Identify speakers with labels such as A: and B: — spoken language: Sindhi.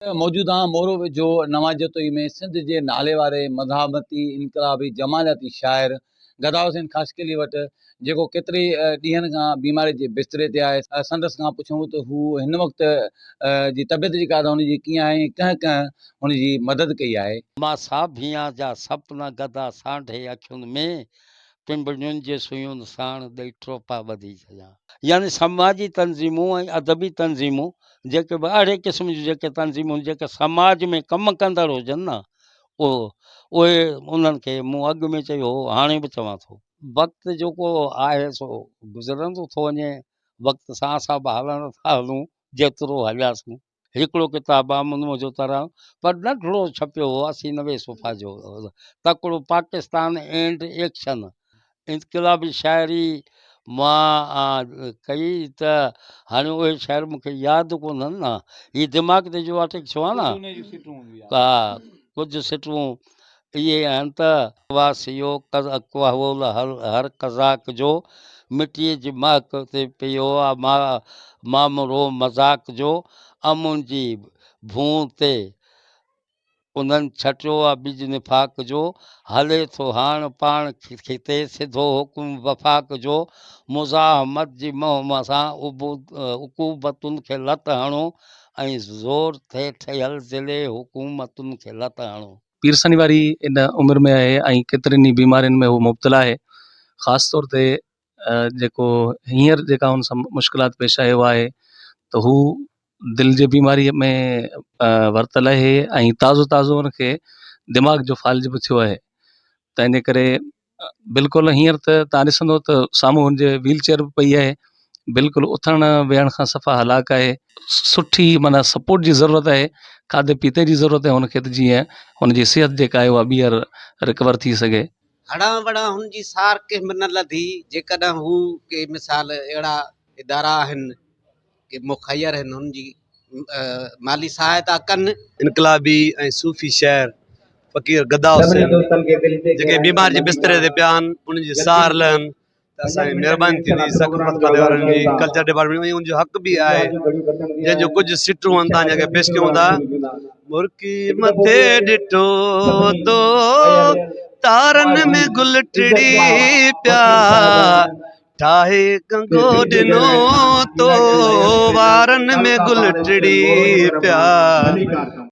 A: موجوده مورو ويجهو نوان جتوئي ۾ سنڌ جي ناليواري مزاحمتي انقلابي جمالياتي شاعر گدا حسين خاصخيلي وٽ جيڪو ڪيتري ڏينهن کان بيماري جي بستري تي آهي سندس کان پڇون ته هو هن وقت جي طبيعت جيڪا آهي ان جي ڪيئن آهي ۽ ڪنهن ڪنهن هن جي مدد ڪئي آهي.
B: مان ساڀيان جا سپنا گدا سانڍي اکين ۾ پنبڻين جي سوئين ساڻ ڏئي ٽوپا ٻڌي ڇڏيان. يعني سماجي تنظيمون ۽ ادبي تنظيمون جيڪي به اهڙي قسم جون جيڪي تنظيمون جيڪي سماج ۾ ڪم ڪندڙ هجن نه اهي انهن کي مون اڳ ۾ چيو هو هاڻي به چوان ٿو. وقت جيڪو آهي سو گذرندو ٿو وڃي وقت سان اسان به هلڻ ٿا هلون جيترو هلياسون. هڪڙو ڪتاب آ من منهنجو ترانو پر ننڍڙو ڇپيو هو 80 90 صفحا جو تڪڙو پاڪستان اينڊ ايڪشن انقلابي شاعري مان ڪئي ته هاڻي اهي شعر مون کي ياد ڪونهن نه هي دماغ تي جو اٽيڪ ٿيو آ نه ها ڪجهه سٽون اهي آهن ته. واسيو ڪهول هر قزاق جو، مٽيء جي مهڪ تي پيو آ مامرو مذاق جو، امن جي ڀونء تي انهن ڇٽيو آ ٻج نفاق جو، هلي ٿو هاڻ پاڻ کتي سڌو حڪم وفاق جو، مزاحمت جي منهن سان عقوبتن کي لت هڻو ۽ زور ٿي ٺهيل ضلعي حڪومتن کي لت هڻو.
C: پيرسني واري ان عمر ۾ آهي ۽ ڪيترين ئي بيمارين ۾ هو مبتلا آهي خاص طور تي جيڪو هينئر جيڪا هن سان مشڪلات پيش آيو آهي ته هو دل جي بيماري ۾ ورتل آهي ۽ تازو تازو هن کي دماغ جو فالج به ٿيو آهي تنهن جي ڪري بلڪل هينئر ته توهان ڏسندو ته سامهون هن جي ويل چيئر به پئي آهي بلڪل اٿڻ ويهڻ کان صفا هلاڪ آهي سٺي معنيٰ سپورٽ جي ضرورت آهي کاڌي پيتي جي ضرورت آهي هن کي ته جيئن هن جي صحت جيڪا آهي اها ٻيهر رڪور ٿي سگهي.
D: هڙان وڙان هن جي سار ڪنهن به نه لڌي، جيڪڏهن هو ڪي مثال اهڙا ادارا آهن ڪي مخير آهن هن جي مالي سهائتا ڪن.
E: انقلابي ۽ صوفي شاعر فقير گدا حسين جيڪي بيمار جي بستري تي پيا آهن انهن جي سار لهن ته اسان جي مهرباني ٿيندي ثقافت کاتي وارن جي ڪلچر ڊپارٽمينٽ ۽ ان جو حق به آهي جنهن جو ڪجهه سٽون آهن تان جا پيش ڪيون ٿا مرڪي مٿي ڏٺو تو تارن ۾ گل ٽڙي پيا ٺاهي ڪنگو ڏنو تو وارن ۾ گل ٽڙي پيا.